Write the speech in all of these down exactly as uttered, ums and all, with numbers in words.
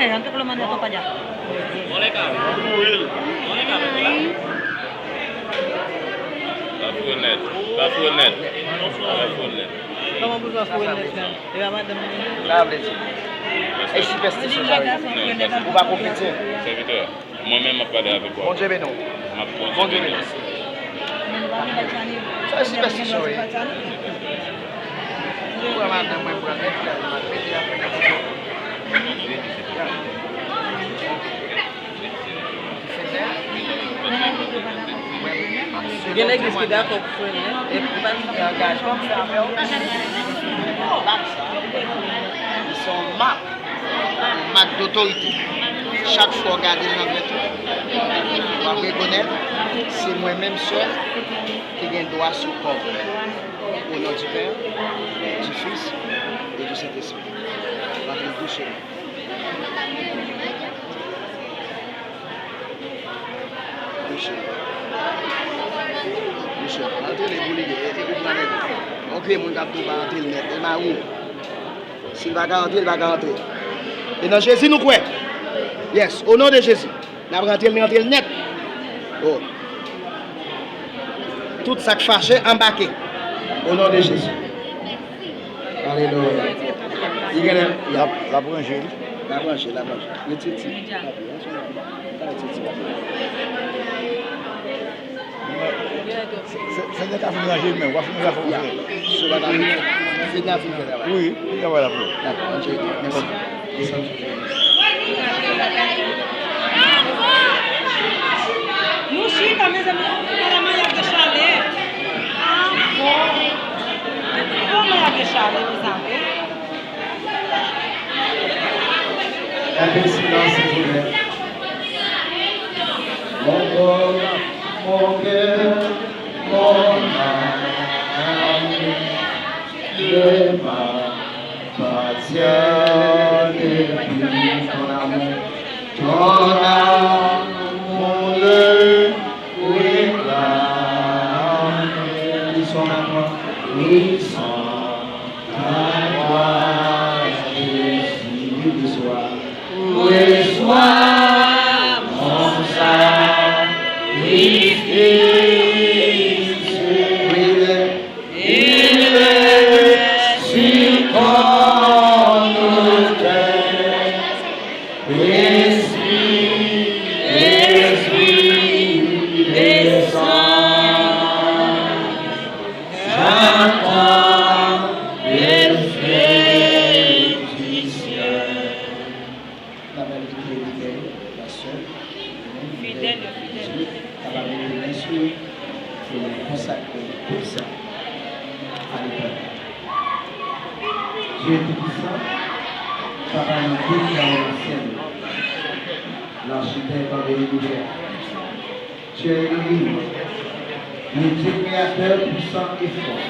Ann poko lòm ann nan tonpadya. Sa foure nèt. Sa foure nèt. Sa foure nèt. Kòman pou sa foure nèt la? E pa madanm li? Sa vle di? E sipèstisyon sa vle di? Ou pa konfidye? Sèvitè, mwen menm m ap pale avèk ou. Bondye beni w. M ap Bondye beni w. Sa e sipèstisyon wi. Ou wè madanm mwen pran nèt la, m ap mete afè nan kouto. Gen legliz ki dakò pou fè nèt, epi pa di. Angajman m fè avè w. Bak sa, li se yon mak, yon mak dotorite. Chak fwa w gade l nan vèt ou, w ap rekonèt se mwen menm sèl ki gen dwa sou kò w. Au nom du Père, du Fils et du Saint-Esprit. Rantre l dousman. Mesye. Mesye, rantre li pou li, e, e, e, yon grenn moun k ap tou pa rantre l nèt, e mari w. Si l pa ka rantre, l pa ka rantre. E nan Jezi nou kwè. Yes, au nom de Jésus. N ap rantre l, n rantre l nèt. Oh. Tout sa k fache, anbake. Au nom de Jésus. Alelouya. Li genlè, y ap, l ap ranje li. L ap ranje, l ap ranje. Retire ti papye a, sa, sa retire ti papye a. Se, se, Senyè ka fin ranje men, w ap fin ranje afè w, frè. Si w pa ta vin, fin nan fin fè travay. Wi, fin travay la, frè. Dakò, ann cheke. Mèsi. Desann sou fè. Nou chita, mezanmi, pou fè maryaj de Chale. Ah, bon. Pou maryaj de Chale, mezanmi. Un peu de silence, s'il vous plaît. Mon corps, mon cœur, mon âme, ne m'appartiennent plus. Ton amour, ton amour le réclame. Ils sont à toi, ils sont à toi, Jésus, ce soir. Reçois mon sacrifice. Il est, il est si ton autel. Esprit, Esprit descend, j'entends le feu du ciel. N ap envite lidè yo, pastè, fidèl yo, fidèl yo, kapab mete men sou yo pou yo konsakre koup sa a Letènèl. Dye Toupisan, Papa nou ki nan syèl yo, lachitèk de linivè. Tu es le Dieu créateur puissant et fort.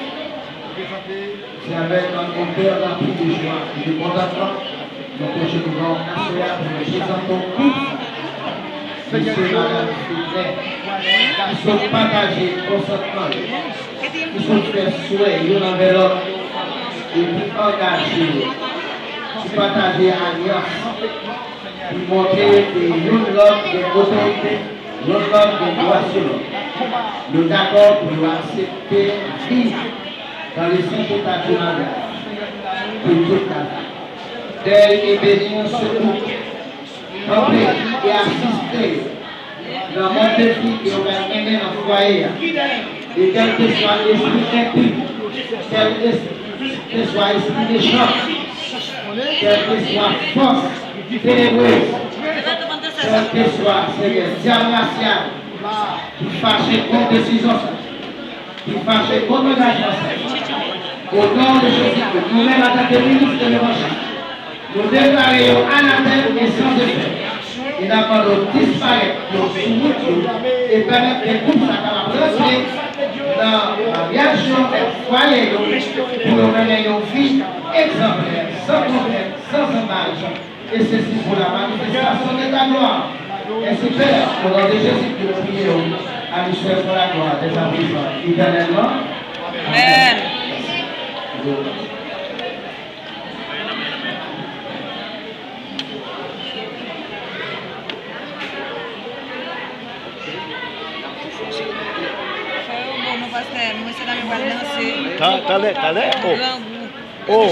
C'est avec un cœur rempli de joie et de contentement nou pwoche douvan w aswè a pou nou prezante w koup sa. Mesye, madanm, frè, ki sot pataje konsantman yo, ki sot fè swè youn anvè lòt, epi angaje yo, ki pataje alyans, ki montre ke youn lòt gen otorite, youn lòt gen dwa sou lòt. Nou dakò pou yo aksepte viv dans le saint état du mariage pour toute la vie. Deuil et béni en ce couple. Kanpe e asiste yo nan mòd de vi ke yo pral mennen nan fwaye a. E kèlkeswa espri enpi, kèlkeswa espri mechan, kèlkeswa fòs tenebrez, kèlkeswa, Senyè, dyab rasyal ki fache kont desizyon sa, ki fache kont angajman sa. O non de Jezi Kris, nou menm antanke minis de levanjil, nou deklare yo anatèm e san efè. E n ap mande w disparèt yo sou wout yo e pèmèt ke koup sa kapab rantre nan maryaj yo, fwaye yo, pou yo mennen yon vi egzanplè, san pwoblèm, san zanmaj. Et ceci pour la manifestation de ta gloire. Ainsi, Père, au nom de Jésus, nous prions à lui seul pour la gloire, dès à présent, éternellement. Amen. Amen. Ta- Talè, talè. Oh. Oh.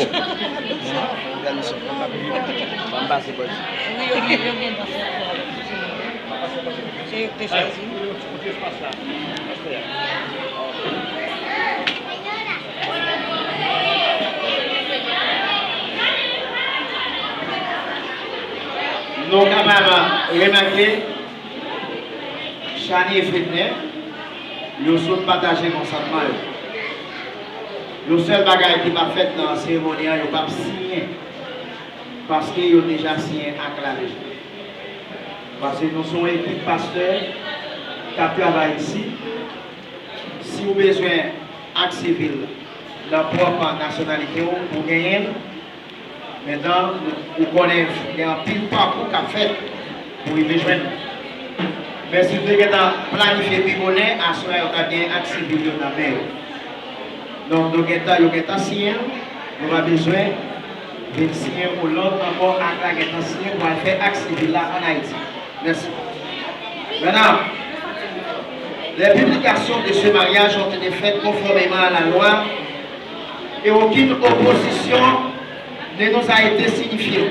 Nou kapab remake Chanie e Fedner, yo sot pataje konsantman yo. Yon sèl bagay ki p ap fèt nan seremoni an, yo p ap siyen. Paske yo deja siyen ak la deja. Paske nou se yon ekip pastè k ap travay isit. Si w bezwen ak sivil nan pwòp nasyonalite w, ou genyen l. Mentnan, ou konnen gen anpil pakou k ap fèt pou rive jwenn nou. Men si w te gentan planifye pi bonè, aswè a yo t ap gen ak sivil yo nan men yo. Donk, nou gentan, yo gentan siyen l, nou pa bezwen vin siyen yon lòt ankò ak la gentan siyen pou al fè ak sivil la ann Ayiti. Mèsi. Maintenant, les publications de ce mariage ont été faites conformément à la loi et aucune opposition ne nous a été signifiée.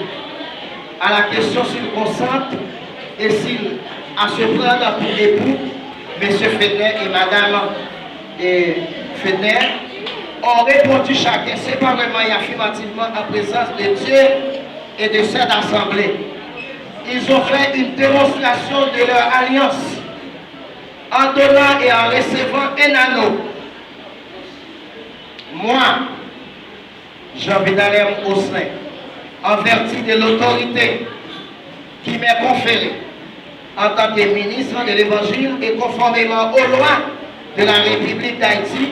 À la question s'ils consentent et s'ils à se prendre pour époux, Monsieur Fedner et Madame et Fedner ont répondu chacun séparément et affirmativement en présence de Dieu et de cette assemblée. Ils ont fait une démonstration de leur alliance en donnant et en recevant un anneau. Moi, Jean Vidalem Osselin, en vertu de l'autorité qui m'est conférée en tant que ministre de l'Évangile et conformément aux lois de la République d'Haïti,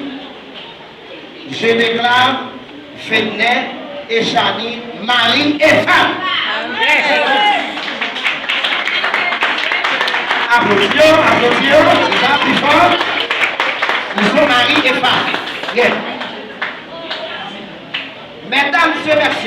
je déclare Fedner et Chanie mari et femme. Aplodi yo, aplodi yo, se sa, pi fò. Ils sont mari et femme. Yeah. Mesdames et messieurs,